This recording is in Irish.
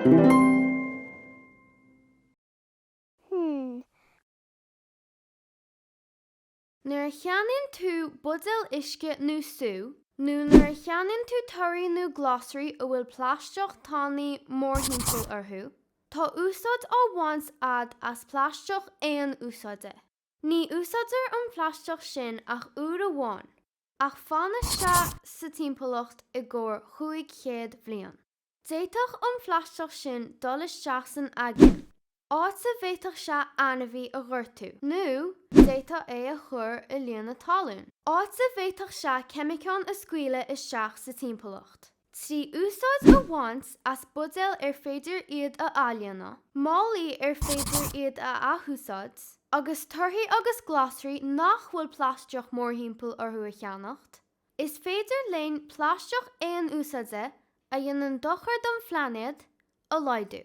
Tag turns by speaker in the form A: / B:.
A: Hmm.
B: Nuair a cheannaíonn tú buidéal uisce nó sú, nó nuair a cheannaíonn tú torthaí nó glasraí a bhfuil plaisteach tanaí mórthimpeall orthu, tá úsáid á bhaint a'd as plaisteach aon úsáide. Ní úsáidtear an plaisteach sin ach uair amháin, ach fanann sé sa timpeallacht i gcomhair 500 bhliain. D'fhéadfadh an phlaisteach sin dul isteach san aigéan, áit a bhféadfadh sé ainmhí a ghortú, nó d'fhéadfá é a chur i líonadh talún, áit a bhféadfadh sé ceimiceáin a scaoileadh isteach sa timpeallacht. 3 úsáid a bhaint as buidéil ar féidir iad a athlíonadh, málaí ar féidir iad a athúsáid, agus torthaí agus glasraí nach bhfuil plaisteach mórthimpeall orthu a cheannacht, Is féidir linn plaisteach aon úsáide a dhéanann dochar don phláinéad a laghdú.